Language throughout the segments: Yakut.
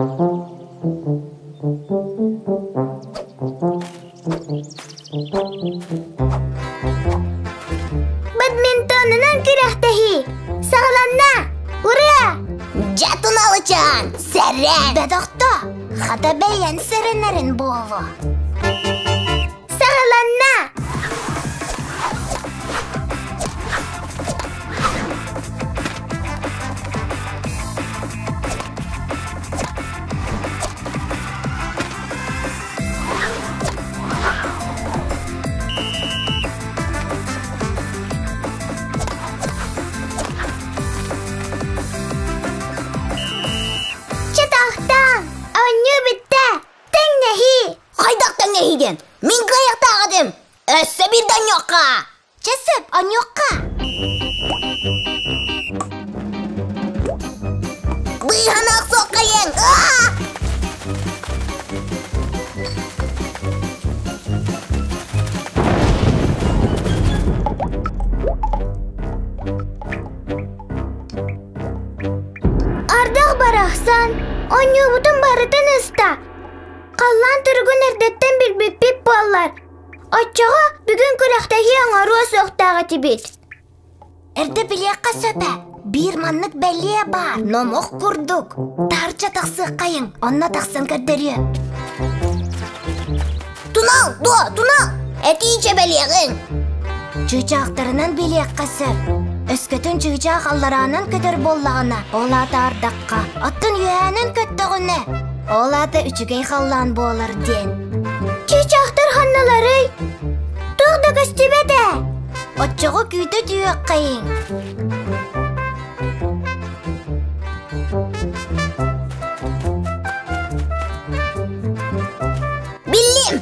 Бадминтонунан күрэхтэһии саҕаланна! Ура! Дьэ туналычаан, сэрэн! Бөтөхтө, хата бэйэн сэрэнэрин буолуо. Саҕаланна! Чэ тохтооҥ, оонньуу бүттэ, тэҥнэһии! Хайдах тэҥнэһиигин? Мин кыайыахтаах этим! Өссө биирдэ онньуохха! Чэ сөп, онньуохха! Быыһана охсуоххайыҥ! Ардах барахсан, оонньуубутун барытын ыста. Халлаан туругун эрдэттэн билбиппит буоллар, Оччоҕо бүгүн күрэхтэһии оҥоруо суохтаах этибит. Эрдэ билиэххэ сөп ээ. Биир маннык бэлиэ баар, номох курдук. Таһырдьа тахсыаххайыҥ, онно тахсан көрдөрүө. Тунал, дуо, тунал! Этии чэбэлиэҕиҥ! Чыычаахтарынан билиэххэ сөп. Өскөтүн чыычаах аллараанан көтөр буоллаҕына, ол аата ардахха, оттон үөһээнэн көттөҕүнэ, ол аата үчүгэй халлаан буолар диэн. Чыычаахтар ханналарый? Туох да көстүбэт ээ. Оччоҕо күүтэ түһүөххэйиҥ. Биллим,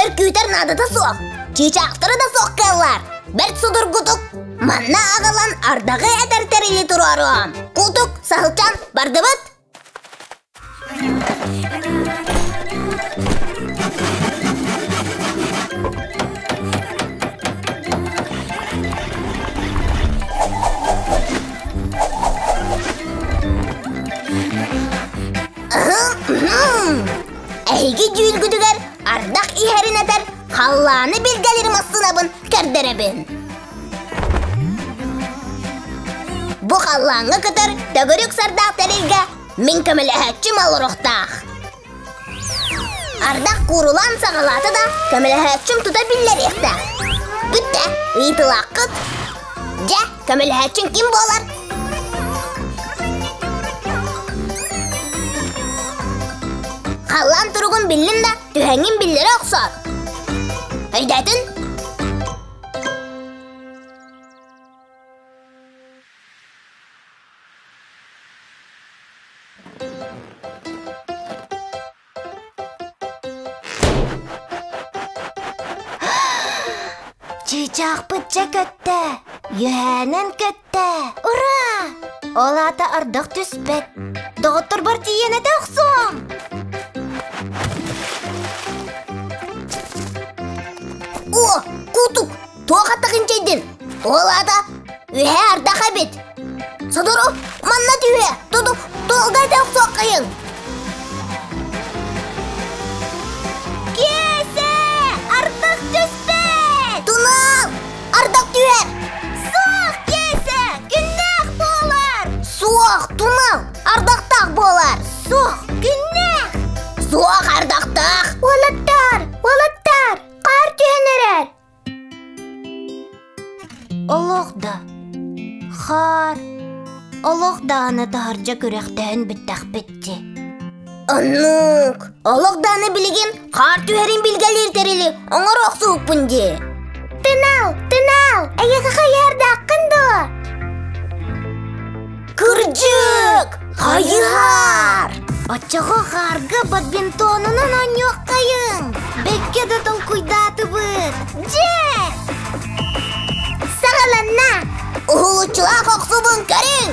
өр күүтэр наадата суох. Чыычаахтары да суох кыаллар. Бэрт судургутук. Манна аҕалан ардаҕы этэр тэрили туруоруом. Кутук, саһылчан, бардыбыт? Эһиги дьүүлгүтүгэр ардах иһэрин этэр халлааны билгэлир массыынабын көрдөрөбүн. Бу халлааҥҥа көтөр төгүрүк сардаах тэрилгэ мин көмөлөһөөччүм олоруохтаах. Ардах куурулаан саҕалаата да, көмөлөһөөччүм тута биллэриэхтээх. Бүттэ, ыйытылааххыт. Дьэ, көмөлөһөөччүҥ ким буолар? Халлаан туругун биллин да, түһэҥҥин биллэрэ охсоор. Өйдөөтүн? Чыычаахпыт дьэ көттө, үөһээнэн көттө! Ура! Ол аата ардах түспэт. Доҕотторбор тиийэн этэ охсуом! О, кутук! Туох аттах инчэйдин? Ол аата үһэ ардах эбит. Сотору манна түһүө, тутук, туолга этэ охсуоххайыҥ. Киэсэ! Ардах түспэт! Тунал! Ардах түһэр! Суох, Киэсэ! Күннээх буолар! Суох, тунал! Ардахтаах буолар! Суох, күннээх! Суох, ардахтаах! Уолаттар! Уолаттар! Хаар түһэн эрэр! Олох да, хаар, олох даҕаны таһырдьа күрэхтэһэн бүттэхпит дии. Оннук, олох даҕаны билигин хаар түһэрин билгэлиир тэрили оҥоро охсубуппун дии. Тынал, тынал, эйиэхэ хайыһардааххын дуо? Кырдьык, хайыһар! Оччоҕо хаарга бадминтонунан оонньуоххайыҥ! Бэккэ да толкуйдаатыбыт! Дьэ! Саҕаланна! Уһулуччулаах охсубун көрүҥ!